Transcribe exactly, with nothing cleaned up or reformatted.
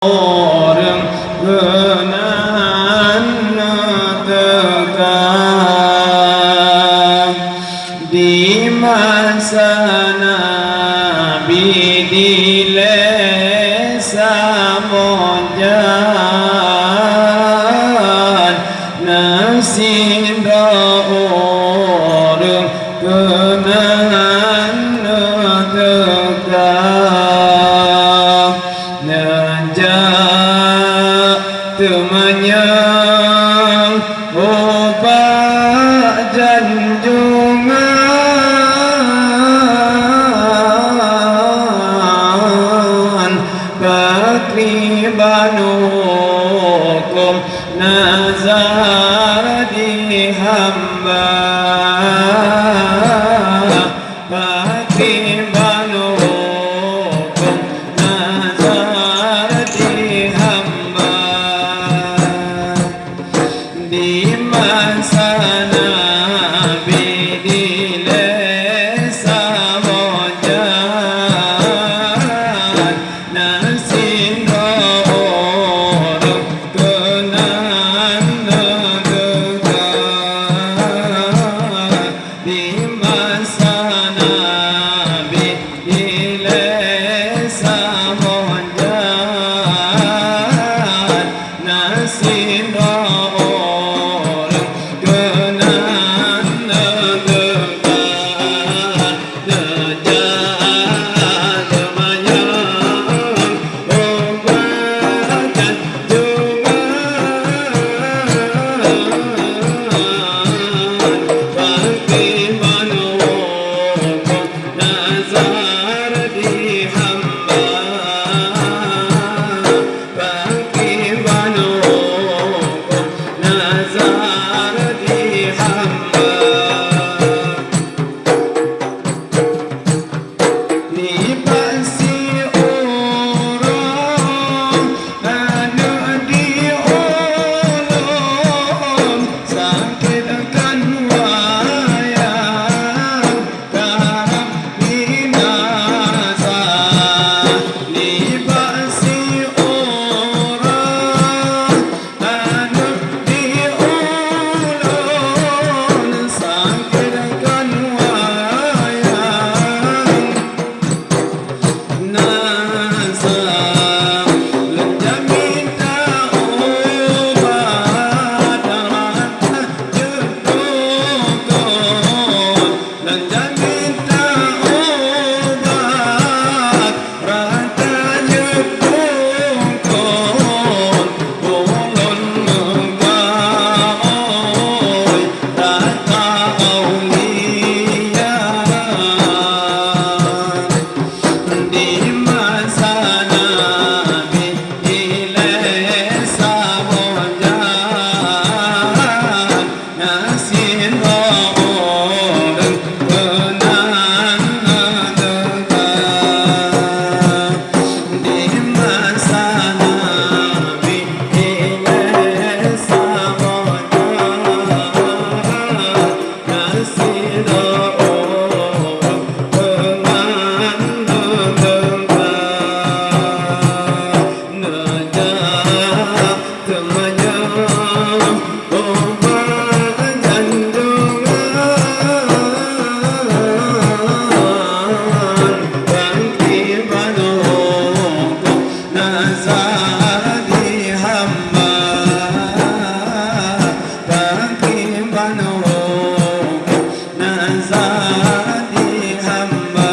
Ureuëng keunan neuteuka di masa Nabi dilée saboh jan, na sidroe ureuëng keunan neuteuka. Neujak teumanyong ubak janjungan, pakriban hukôm nazar di hamba. Pakriban hukôm nazar di hamba. Di masa Nabi dilée saboh jan, na sidroe ureuëng keunan neuteuka. Di masa Nabi dilée saboh jan, na sidroe ureuëng keunan neuteuka. Neujak teumanyong ubak janjungan, pakriban hukôm nazar di hamba. Pakriban hukôm nazar di hamba. Nibak siuroe aneuëk di ulôn, sakét kan wayang karab binasa. Nibak siuroe aneuëk di ulôn, sakét kan wayang nasa. Lôn jak mita ubat, rata jeuet dukon. Lôn jak mita ubat, rata jeuet dukon. Ulôn meugaôi rata aulia. Di masa Nabi ilée saboh jan, na sidroe ureuëng keunan neuteuka. Di masa Nabi ilée saboh jan, na sidroe ureuëng keunan neuteuka. Neujak teumanyong ubak janjungan, pakriban hukôm nazar di hamba. Pakriban hukôm nazar di hamba.